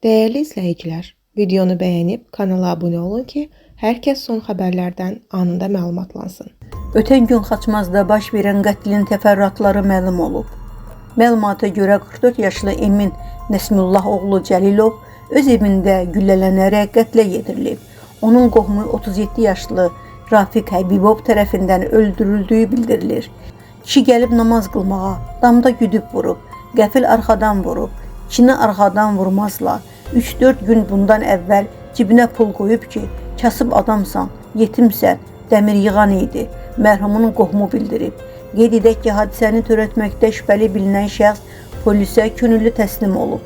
Dəyərli izləyicilər, videonu bəyənib kanala abunə olun ki, hər kəs son xəbərlərdən anında məlumatlansın. Ötən gün Xaçmazda baş verən qətlin təfərrüatları məlum olub. Məlumata görə 44 yaşlı Emin Nəsmullah oğlu Cəlilov öz evində güllələnərək qətlə yetirilib. Onun qohumu 37 yaşlı Rafiq Həbibov tərəfindən öldürüldüyü bildirilir. Kişi gəlib namaz qılmağa, damda güdüb vurub, qəfil arxadan vurub. Kişini arxadan vurmazlar. 3-4 gün bundan əvvəl cibinə pul qoyub ki, kasıb adamsan, yetimsən, dəmir yığan idi. Mərhumun qohumu bildirib. Qeyd edək ki, hadisəni törətməkdə şübhəli bilinən şəxs polisə könüllü təslim olub.